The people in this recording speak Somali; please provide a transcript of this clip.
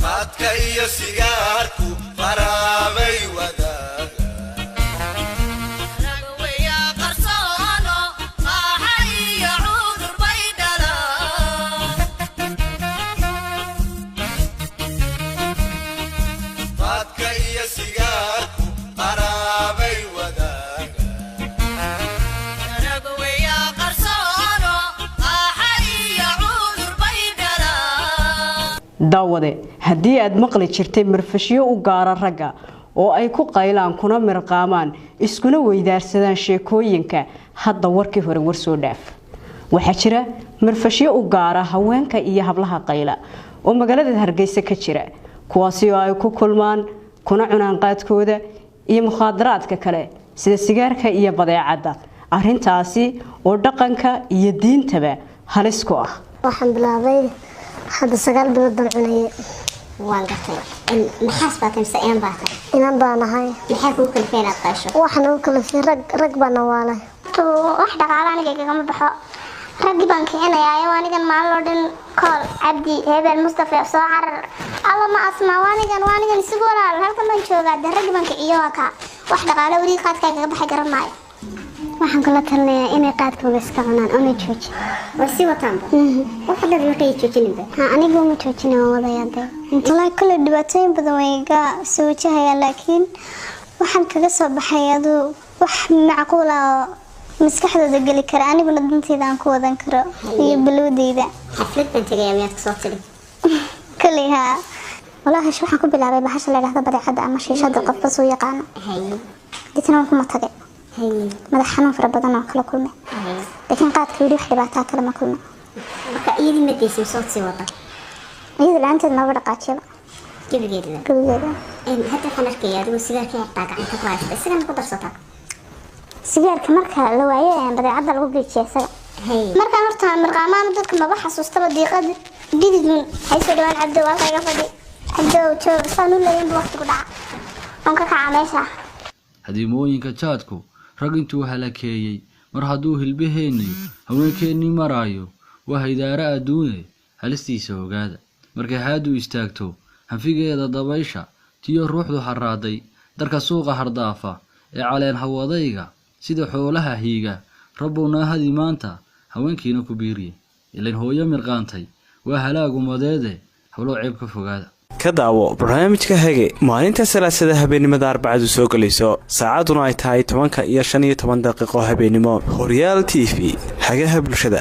Qaadka iyo sigaarku qaraabay wadaaga. Qaadka iyo sigaarku qaraabay wadaaga. Daawade, haddii aad maqli jirtay marfashyo u gaara ragga oo ay ku qaylaan kuna mirqaamaan iskuna weydaarsadaan sheekooyinka, hadda warkii hore war soo dhaaf. Waxaa jira marfashyo u gaara haweenka iyo hablaha qayla oo magaalada Hargeysa ka jira, kuwaasi oo ay ku kulmaan kuna cunaan qaadkooda iyo mukhaadaraadka kale sida sigaarka iyo badeecadda, arrintaasi oo dhaqanka iyo diintaba halis ku ah. Waxaan bilaabay hadda 9 bilood baan cunayay. Waan gartay. Maxaas baa tahay mise inan baa tahay? Inan baan ahay. Maxaa kugu kalifay inaad qaasho? Waxaan ugu kalifay rag baana waalay. Wax dhaqaala aniga igagama baxo, raggii baan kicinayaa. Anigan maalin oo dhan kool Cabdi hebel Mustafa soo carar alla ma asmaa, waanigan waanigan isugu walaal halkan baan joogaa. Dee raggii baan kiciyo, waa kaa wax dhaqaala weli qaadkaa kaga baxay garan maayo. Waxaan kula talinayaa inay qaadkooga iska cunaan oonay joojin. Way sii wataanba wax dad markay joojininba. Ha, anigu ma joojina, waan wadayaa. Dee wallaahi kule dhibaatooyin badan way iga soo wajahayaan, laakiin waxaan kaga soo baxay aduu wax macquul ah oo maskaxdooda geli kara, aniguna danteyda aan ku wadan karo iyo balowdeyda. Xaflad baan tegayaa miyaad kasoo tiri? Koley haa. Wallaahi waxaan ku bilaabay bahasha la yidhahdo badeecadda ama shiishada, qofba suu yaqaano. Deetana waan kuma tagay. Madax xanuun fara badan oo kala kulmay, laakiin qaadka weli wax dhibaataa kale ma kulmay. Marka iyadii ma deysin sood sii wada? Iyada la-aanteed maba dhaqaajiyaba. Gebigeedaba? Gebigeeda. Hadda waxaan arkaya adigoo sigaarka xitaa gacanta ku haysta, isagana ku darsataa? Sigaarka marka la waayo badeecadda lagu geejiya isaga. Markaan horta mirqaamaan dadka maba xasuustaba, diiqad dhididun hay soo dhawaan, Cabdow halka iga fadhi, Cabdow joog, saan u leeyanba waqti ku dhaca oon ka kaca meesha. Hadiimooyinka jaadku rag intuu halakeeyey, mar hadduu hilbaheenniyo haweenkeennii maraayo, waa haydaaro adduune, halistiisa ogaada. Markay haadu istaagto hanfigeeda dabaysha tiyo ruuxdu harraaday, darka suuqa hardaafa ee caleen hawadayga sida xoolaha hiiga, rabbow naa hadi maanta haweenkiina ku biiriye, ilayn hooyo mirqaantay waa halaagumadeede, hawlow ceeb ka fogaada. Ka daawo barnaamijka Hage maalinta Salaasada habeenimada Arbacadu soo gelayso, saacaduna ay tahay 10:15 habeennimo. Horyaal TV, hagaha bulshada.